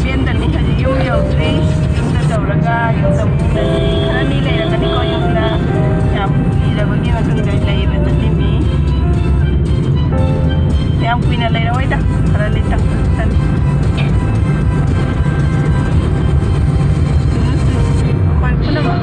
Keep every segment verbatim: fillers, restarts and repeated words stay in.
ꯍꯣꯔꯦꯟꯗꯅꯤ ꯍꯧꯖꯤꯛ ꯌꯨꯝ ꯌꯧꯗ꯭ꯔꯤ꯫ ꯌꯨꯝꯗ ꯇꯧꯔꯒ ꯌꯨꯝꯗ ꯑꯃꯨꯛ ꯂꯩ꯫ ꯈꯔꯅꯤ ꯂꯩꯔꯒꯅꯤꯀꯣ ꯌꯨꯝꯗ꯫ ꯌꯥꯝ ꯀꯨꯏꯔꯕꯒꯤ ꯃꯇꯨꯡꯗ ꯂꯩꯕ ꯆꯠꯂꯤꯃꯤ꯫ ꯌꯥꯝ ꯀꯨꯏꯅ ꯂꯩꯔꯛꯑꯣꯏꯗ, ꯈꯔꯅꯤꯇꯪ ꯆꯠꯅꯤ꯫ ꯑꯩꯈꯣꯏ ꯄꯨꯝꯅꯃꯛ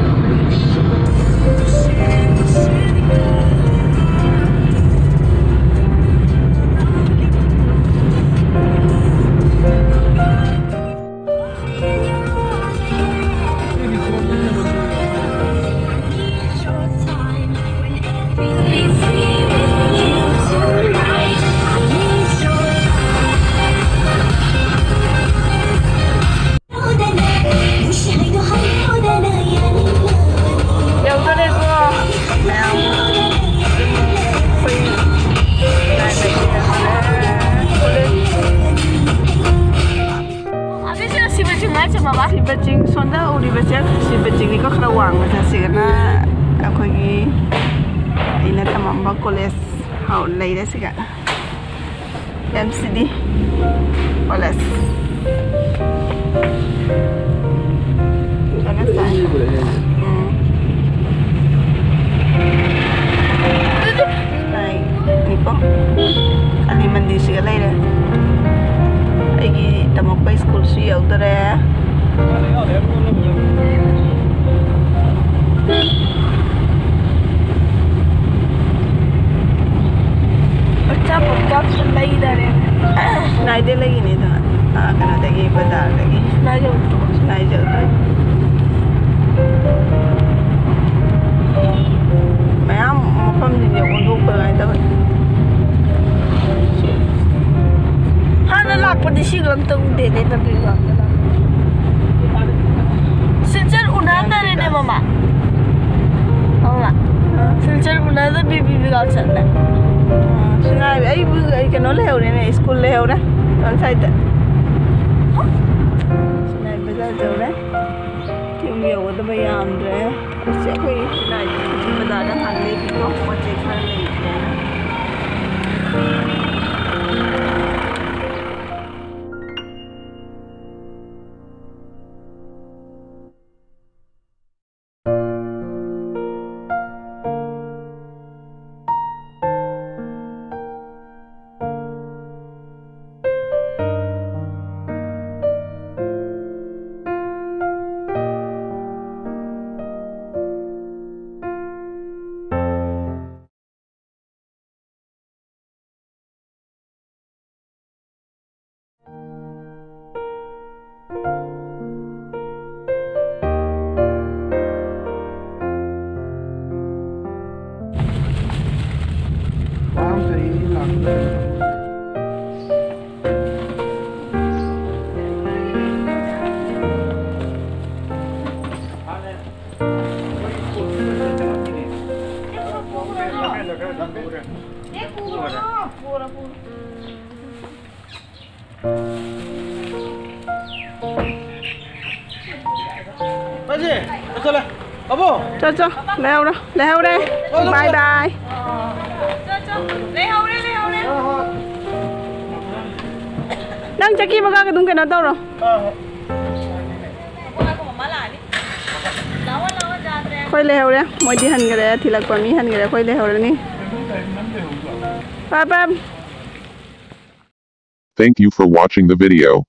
ꯌꯧꯗꯣꯔꯦꯀꯣ, ꯃꯌꯥꯝ꯫ ꯑꯩꯈꯣꯏ ꯉꯥꯏꯕꯁꯤꯗ ꯍꯣꯔꯦꯟ꯫ ꯑꯗꯨꯁꯨ ꯁꯤꯕ ꯆꯤꯡ ꯍꯥꯏꯁꯦ ꯃꯃꯥ? ꯁꯤꯕ ꯆꯤꯡ, ꯁꯣꯝꯗ ꯎꯔꯤꯕꯁꯦ ꯁꯤꯕ ꯆꯤꯡꯅꯤꯀꯣ, ꯈꯔ ꯋꯥꯡꯕꯁꯦ꯫ ꯁꯤꯒꯅ ꯑꯩꯈꯣꯏꯒꯤ ꯑꯩꯅ ꯇꯝꯃꯝꯕ ꯀꯣꯂꯦꯖ ꯍꯧ-, ꯂꯩꯔꯦ ꯁꯤꯒ꯫ ꯑꯦꯝ ꯁꯤ ꯗꯤ ꯀꯣꯂꯦꯖ꯫ ꯐꯖꯅ ꯁꯥꯏ꯫ ꯎꯝ꯫ ꯂꯥꯏꯅꯤꯀꯣ꯫ ꯀꯥꯂꯤ ꯃꯟꯗꯤꯔꯁꯤꯒ ꯂꯩꯔꯦ꯫ ꯑꯩꯒꯤ ꯇꯝꯃꯛꯄ ꯁ꯭ꯀꯨꯜꯁꯨ ꯌꯧꯗꯣꯔꯦ꯫ ꯑꯆꯥꯄꯣꯠ ꯀꯥꯞꯁꯨ ꯂꯩꯗꯔꯦ꯫ ꯂꯥꯏꯗ ꯂꯩꯔꯤꯅꯤꯗꯅ꯫ ꯑꯥ, ꯀꯩꯅꯣꯗꯒꯤ, ꯕꯖꯥꯔꯗꯒꯤ꯫ ꯂꯥꯏ ꯌꯧꯗ꯭ꯔꯣ? ꯂꯥꯏ ꯌꯧꯗ꯭ꯔꯤ꯫ ꯃꯌꯥꯝ ꯃꯐꯝꯁꯤꯡꯁꯦ ꯑꯣꯟꯊꯣꯛꯄ ꯅꯨꯡꯉꯥꯏꯇꯕ꯫ ꯍꯥꯟꯅ ꯂꯥꯛꯄꯗꯤ ꯁꯤꯒ ꯑꯝꯇ ꯎꯗꯦꯅꯦ, ꯂꯝꯕꯤꯒ ꯑꯝꯇ ꯂꯥꯛꯄ꯫ ꯁꯤꯜꯆꯔ ꯎꯅꯗꯔꯦꯅꯦ, ꯃꯃꯥ꯫ ꯃꯃꯥ꯫ ꯑꯥ꯫ ꯁꯤꯜꯆꯔ ꯎꯅꯗꯕꯤ ꯕꯤꯕꯤꯒ ꯆꯠꯂꯦ꯫ ꯑꯥ, ꯁꯉꯥꯏ, ꯑꯩꯕꯨ, ꯑꯩ ꯀꯩꯅꯣ ꯂꯩꯍꯧꯔꯦꯅꯦ, ꯁ꯭ꯀꯨꯜ ꯂꯩꯍꯧꯔꯦ꯫ ꯁꯣꯝ ꯁꯥꯏꯗ꯫ ꯁꯉꯥꯏ ꯕꯖꯥꯔ ꯌꯧꯔꯦ꯫ ꯌꯨꯝ ꯌꯧꯒꯗꯕ ꯌꯥꯝꯗ꯭ꯔꯦ꯫ ꯑꯁꯤ ꯑꯩꯈꯣꯏ ꯁꯉꯥꯏ ꯕꯖꯥꯔꯗ ꯉꯥꯏꯍꯥꯛ ꯂꯩꯕꯤꯀꯣ, ꯄꯣꯠ ꯆꯩ ꯈꯔ ꯂꯩꯒꯦꯅ꯫ ꯆꯠꯂꯦ꯫ ꯑꯕꯣ꯫ ꯆꯣ, ꯆꯣ꯫ ꯂꯩꯍꯧꯔꯣ꯫ ꯂꯩꯍꯧꯔꯦ꯫ ꯕꯥꯏ ꯕꯥꯏ꯫ ꯂꯩꯍꯧꯔꯦ, ꯂꯩꯍꯧꯔꯦ꯫ ꯅꯪ ꯆꯠꯈꯤꯕꯒ ꯑꯗꯨꯝ ꯀꯩꯅꯣ ꯇꯧꯔꯣ꯫ ꯑꯩꯈꯣꯏ ꯂꯩꯍꯧꯔꯦ꯫ ꯃꯣꯏꯗꯤ ꯍꯟꯈ꯭ꯔꯦ꯫ ꯊꯤꯜꯂꯛꯄ ꯃꯤ ꯍꯟꯈ꯭ꯔꯦ꯫ ꯑꯩꯈꯣꯏ ꯂꯩꯍꯧꯔꯅꯤ꯫ ꯕꯥꯏ ꯕꯥꯏ꯫ Thank you for watching the video.